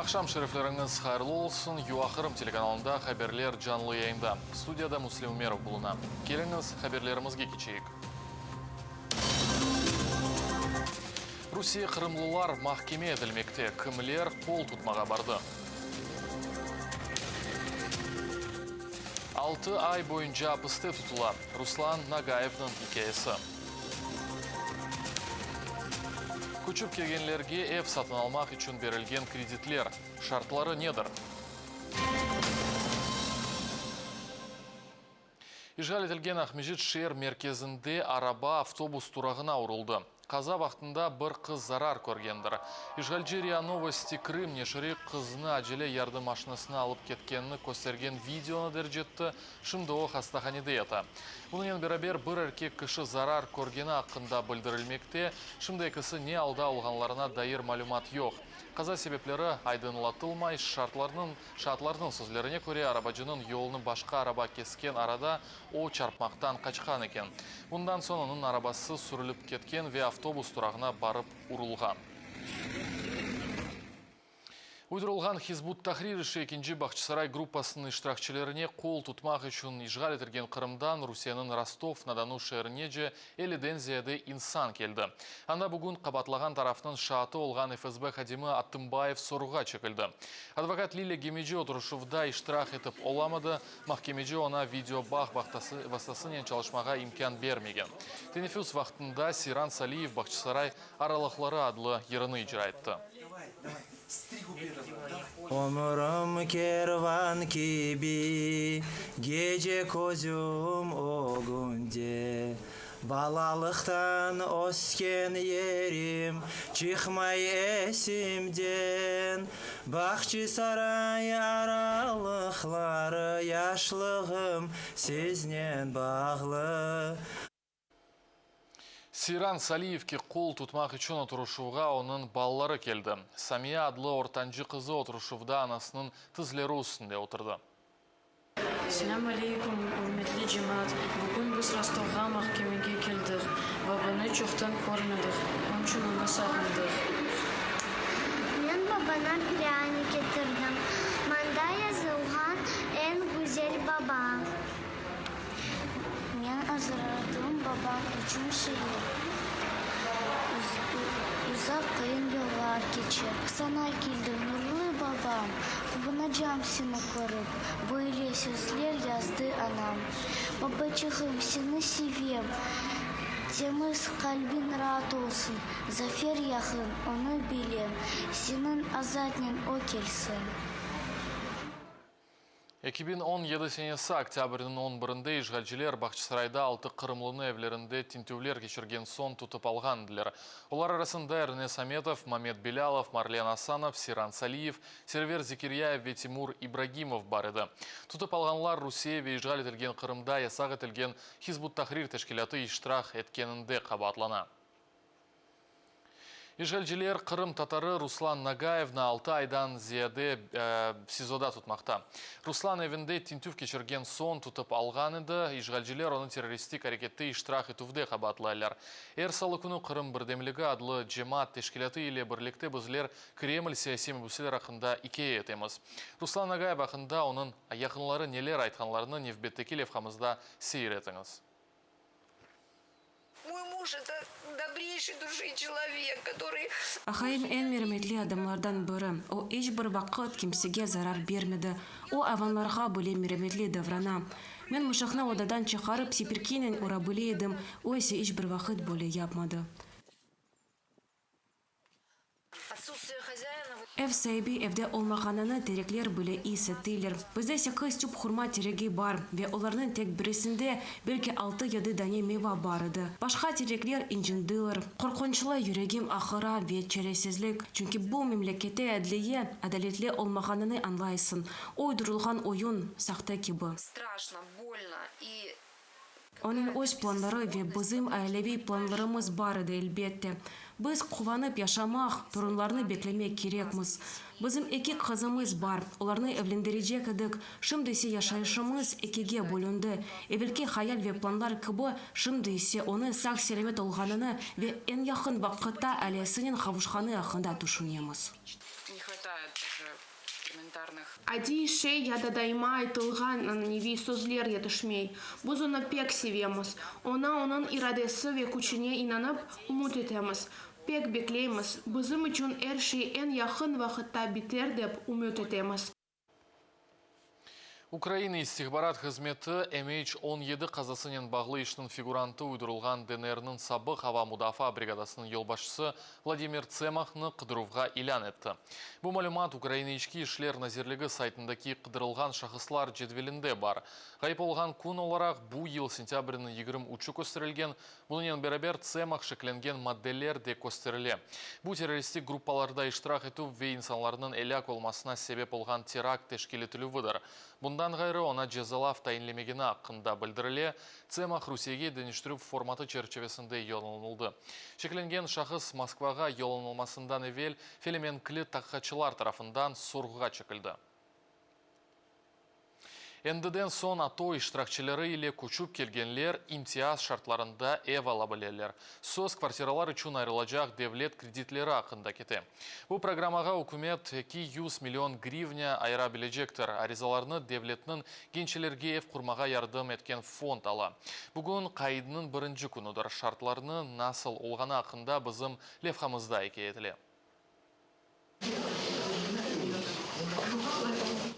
Aqşam şerifleriñiz hayırlı olsun! UA Qırım telekanalında haberler canlı yayında. Studiyada Müslim Ümerov buluna. Keliñiz, haberlerimizge keçeyik. Rusiye qırımlılar mahkeme etilmekte, kimler qol tutmağa bardı? Altı ay boyunca apiste tutula, Ruslan Nagayevniñ ikâyesi. Köçip kelgenlerge ev satın almaq içün berilgen kreditler, şartları nedir? İşğal etilgen Aqmescit şeer merkezinde araba avtobus turağına uruldı. Qaza vaqtında bir qız zarar körgendir. İşğalci RIA Novosti Krım neşiri qıznı acele yardım maşinasına alıp ketkenini köstergen videonı derc etti, şimdi o hastahanede yata. Bunıñnen beraber, bir erkek kişi zarar körgeni aqqında bildirilmekte, şimdi ekisi ne alda olğanlarına dair malümat yoq. Qaza sebepleri aydınlatılmay, şartlarnıñ Şaatlarnıñ sözlerine köre, arabacınıñ yolunı başqa araba kesken arada o, çarpmaqtan qaçqan eken. Bundan soñ onıñ arabası sürülip ketken ve avtobus turağına barıp urulğan. Uydurılğan Hizb ut-Tahrir işi ekinci Bağçasaray gruppasınıñ iştirakçilerine qol tutmaq içün işğal etilgen Qırımdan Rusiyeniñ Rostov-na-Donu şeerinece elliden ziyade insan keldi. Anda bugün qabaatlağan tarafnıñ şaatı olğan FSB hadimi Atımbayev sorğuğa çekildi. Advokat Lilya Gemeci oturışuvda iştirak etip olamadı, mahkemeci oña videobağ vastasınen çalışmağa imkân bermegen. Teneffüs vaqtında Seyran Saliyev Bağçasaray aralıqları adlı yırını icra etti. Ömürim kervan kibi, gece közüm ögünde. Balalıqtan ösken yerim çıqmay esimden. Bağçasaray aralıqları yaşlığım siznen bağlı. Seyran Saliyevke qol tutmaq içün oturışuvğa onıñ balaları keldi. Samiya adlı ortancı qızı oturışuvda anasınıñ tizleri üstünde oturdı. Selâm aleyküm, ürmetli cemaat! Bugün biz Rostovğa mahkemege keldik. Babanı çoqtan körmedik, onıçün onı sağındıq. Men babana prânik ketirdim. Manda yazılğan, Eñ güzel baba. Men azırladım babam içün şiir. Uzaq qıyın yollar keçip. Saña keldim, nurlı babam, Quvanacam seni körip, Böyle sözler yazdı anam. Babaçığım, seni sevem, Temiz qalbiñ raat olsun, Zafer yaqın, onı bilem, Seniñ azatnen o kelsin. 2017 senesi oktâbrniñ on birinde işğalciler Bağçasarayda altı qırımlını evlerinde tintüvler keçirgen soñ tutıp alğan ediler. Olar arasında Ernes Ametov, Mamet Belâlov, Marlen Asanov, Seyran Saliyev, Server Zekiryayev ve Timur İbragimov bar edi. Tutıp alğanlar Rusiye ve işğal etilgen Qırımda yasaq etilgen Hizb ut-Tahrir teşkilâtı iştirak etkeninde qabaatlana. İşğalciler qırımtatarı Ruslan Nagayevni altı aydan ziyade SİZOda tutmaqta. Ruslan evinde tintüv keçirgen soñ tutıp alğan edi, işğalciler onı terroristik arekette iştirak etüvde qabaatlaylar. Er salı künü Qırım birdemligi adlı cemaat teşkilâtı ile birlikte bizler Kreml siyasiy mabüsler aqqında ikâye etemiz. Ruslan Nagayev aqqında onıñ yaqınları neler aytqanlarını nevbetteki levhamızda seyir etiñiz. Aqayım eñ mermetli adamlardan biri. O, iç bir vaqıt kimsege zarar bermedi. O, ayvanlarğa bile mermetli davrana. Men mışıqnı odadan çıqarıp sipirkinen ura bile edim, o ise iç bir vaqıt böyle yapmadı. Ev saibi evde olmağanını terekler bile is ettiler. Bizde sekiz tüp hurma teregi bar ve olarnıñ tek birisinde belki altı-yedi dane meyva bar edi. Başqa terekler incındılar. Qorqunçlı, yüregim ağıra ve çaresizlik, çünki bu memlekette adliye adaletli olmağanını añlaysıñ. Uydurılğan oyun, sahte kibi. Onıñ öz planları ve bizim aileviy planlarımız bar edi, elbette. Biz quvanıp yaşamaq, torunlarnı beklemek kerekmiz. Bizim eki qızımız bar, olarnı evlendirecek edik, şimdi ise yaşayışımız ekige bölündi. Evelki hayal ve planlar kibi, şimdi ise onı sağ-selâmet olğanını ve eñ yaqın vaqıtta ailesinen qavuşqanı aqqında tüşünemiz. Adiy şey ya da daima aytılğan ananeviy sözler yetişmey. Biz onı pek sevemiz. Oña, onıñ iradesi ve küçüne inanıp, ümüt etemiz. Pek bekleymiz, bizim içün er şey eñ yaqın vaqıtta biter dep ümüt etemiz. Ukraina istihbarat hızmeti MH 17 qazasınen bağlı işniñ figurantı uydurılğan DNR-niñ sabıq ava mudafaa brigadasınıñ yolbaşçısı Vladimir Tsemahni qıdıruvğa ilân etti. Bu malümat Ukraina İçki işler nazirligi saytındaki qıdırılğan şahıslar cedvelinde bar. Ğayıp olğan kün olaraq bu yıl sentâbrniñ 23-ü kösterilgen, Bunınen beraber, Tsemah şeklengen maddeler de kösterile. Bu, terroristik gruppalarda iştirak etüv ve insanlarnıñ elâk olmasına sebep olğan terakt teşkil etilüvidir. Bundan ğayrı, oña cezalav tayinlemegeni aqqında bildirile. Tsemah Rusiyege deñiştirüv formatı çerçivesinde yollanıldı. Şeklengen şahıs Moskvağa yollanılmasından evel felemenkli taqiqatçılar tarafından sorğuğa çekildi. Endiden soñ ATO iştirakçileri ile köçüp kelgenler imtiyaz şartlarında ev ala bileler. Söz kvartiralar içün ayırılacaq devlet kreditleri aqqında kete. Bu programmağa ükümet 200 million grivnâ ayıra bilecektir. Arizalarnı devletniñ gençlerge ev qurmağa yardım etken fond ala. Bugün qaydnıñ birinci künüdir. Şartlarnı nasıl olğanı aqqında bizim levhamızda ikâye etile.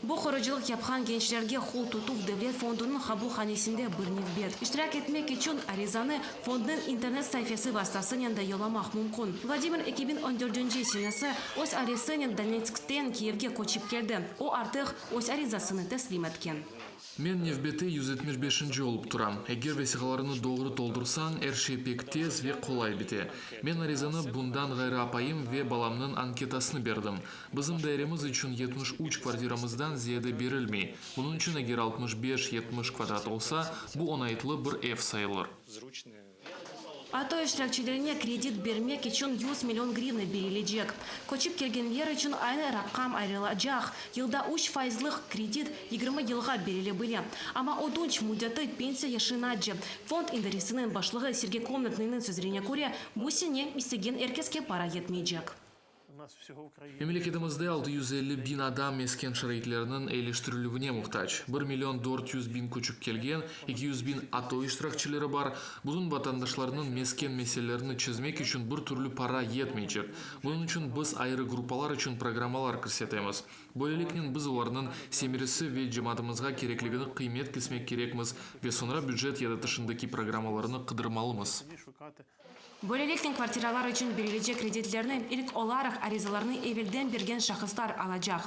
Bu qurucılıq yapqan gençlerge qol tutuv devlet fondunıñ qabulhanesinde bir nevbet. İştirak etmek içün arizanı fondnıñ internet saifesi vastasınen de yollamaq mümkün. Vladimir 2014 senesi öz ailesinen Donetskten Kiyevge köçip keldi. O, artıq öz arizasını teslim etken. Men nevbette 175-inci olıp turam. Eger vesiqalarnı doğru toldursañ, er şey pek tez ve qolay bite. Men arizanı, bundan ğayrı apayım ve balamnıñ anketasını berdim. Bizim dairemiz içün 73 kvartiramızdan ziyade berilmey. Bunıñ içün eger 65, 70 kvadrat olsa, bu oñaytlı bir ev sayılır. ATO iştirakçilerine kredit bermek içün 100 million grivna berilecek. Köçip kelgenler içün aynı raqam ayırılacaq, yılda üç fayızlıq kredit 20 yılğa berile bile. Amma ödünç müddeti pensiya yaşınace. Fond idaresiniñ başlığı Sergey Komnatnıynıñ sözlerine köre, bu sene istegen er keske para yetmeycek. Memleketimizde 650 biñ adam mesken şaraitleriniñ eyiliştirilüvine muhtac. Bir million 400 biñ köçip kelgen, 200 biñ ATO iştirakçileri bar. Bütün vatandaşlarnıñ mesken meselelerini çezmek içün bir türlü para yetmeycek. Bunıñ içün biz ayrı gruppalar içün programmalar kirsetemiz. Böyleliknen biz olarnıñ semeresi ve cemaatımızğa kerekligini qıymet kesmek kerekmiz ve soñra bücet ya da tışındaki programmalarnı qıdırmalımız. Böyleliknen, kvartiralar içün berilecek kreditlerni ilk olaraq arizalarnı evelden bergen şahıslar alacaq.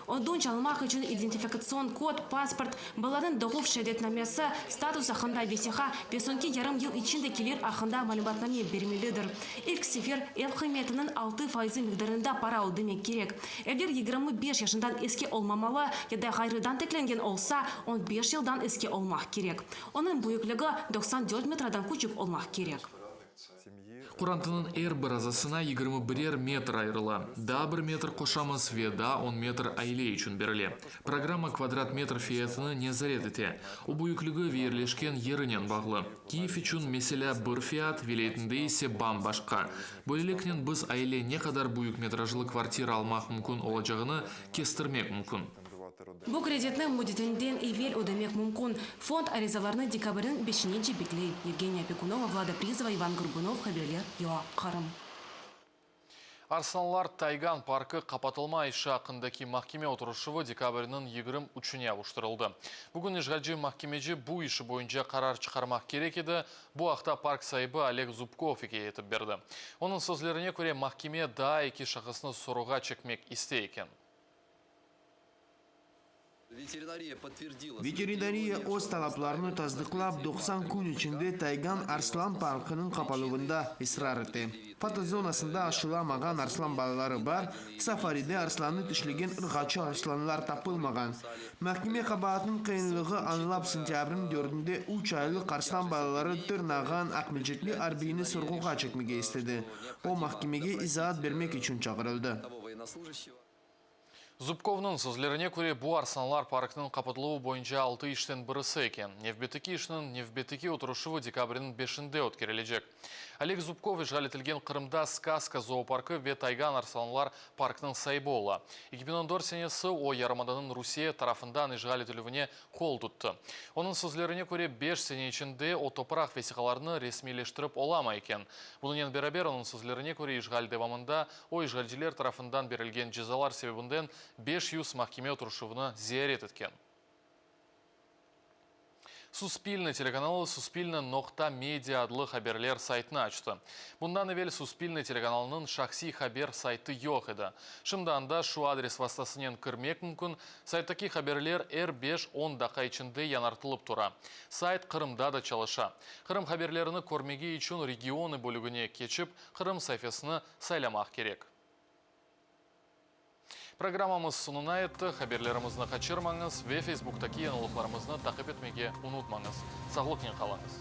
Ödünç almaq içün identifikatsion kod, pasport, balanıñ doğuv şeadetnamesi, status aqqında vesiqa ve soñki yarım yıl içinde kelir aqqında malümatname bermelidir. İlk sefer ev qıymetiniñ altı fayızı miqdarında para ödemek kerek. Evler 25 yaşından eski olmamalı ya da ğayrıdan tiklengen olsa, on beş yıldan eski olmaq kerek. Onıñ büyükligi 94 metrdan küçük olmaq kerek. Qorantınıñ er bir azasına yigirmi birer metr ayırıla. Daa bir metr qoşamız ve daa on metr aile içün berile. Programma kvadrat metr fiyatını nezaret ete. O büyükligi ve yerleşken yerinen bağlı. Kiyev içün, meselâ, bir fiyat, vilâyetinde ise bam-başqa. Böyleliknen biz aile ne qadar büyük metrajlı kvartira almaq mümkün olacağını kestirmek mümkün. Bu kreditni müddetinden evel ödemek mümkün. Fond arizalarnı dekabrniñ beşinece bekley. Yevgeniya Pekunova, Vlada Prizova, İvan Gorbunov, haberler, UA, Qırım. Arslanlar Taygan parkı qapatılma işi aqqındaki mahkeme oturışuvı dekabrniñ 23-üne avuştırıldı. Bugün işğalci mahkemeci bu işi boyunca qarar çıqarmaq kerek edi, bu aqta park saibi Oleg Zubkov ikâye etip berdi. Onıñ sözlerine köre, mahkeme daa eki şahısnı soruğa çekmek istey eken. Veterinariya öz talaplarını tasdıqlap, 90 kün içinde Taygan arslan parkınıñ qapaluvında israr ete. Fotozonasında aşılamağan arslan balaları bar, safaride arslannı tişlegen ırğaçı arslanlar tapılmağan. Mahkeme qabaatnıñ qıyınlığı añlap, sentâbrniñ dördünde üç aylıq arslan balaları tırnağan aqmescitli arbiyni sorğuğa çekmege istedi. O, mahkemege izaat bermek içün çağırıldı. Zubkovnıñ sözlerine köre, bu Arslanlar parkınıñ qapatıluvı boyunca altı işten birisi eken. Nevbetteki işniñ nevbetteki oturışuvı dekabrniñ beşinde ötkerilecek. Oleg Zubkov işğal etilgen Qırımda Skazka zooparkı ve Taygan arslanlar parkınıñ saibi ola. 2014 senesi o, yarımadanıñ Rusiye tarafından işğal etilüvine qol tuttı. Onıñ sözlerine köre, beş sene içinde o topraq vesiqalarını resmiyleştirip olamay eken. Bunınen beraber, onıñ sözlerine köre, işğal devamında o, işğalciler tarafından berilgen cezalar sebebinden 500 mahkeme oturışuvını ziyaret etken. Suspilne telekanalı Suspilne noqta media adlı haberler saytını açtı. Bundan evel Suspilne telekanalınıñ şahsiy haber saytı yoq edi. Şimdi anda şu adres vastasınen kirmek mümkün, sayttaki haberler er beş-on daqqa içinde yañartılıp tura. Sayt Qırımda da çalışa. Qırım haberlerini körmege içün Regionı bölügine keçip, Qırım saifesini saylamaq kerek. Programmamız soñuna yetti. Haberlerimizni qaçırmañız ve Facebooktaki yañılıqlarımıznı taqip etmege unutmañız. Sağlıqnen qalıñız.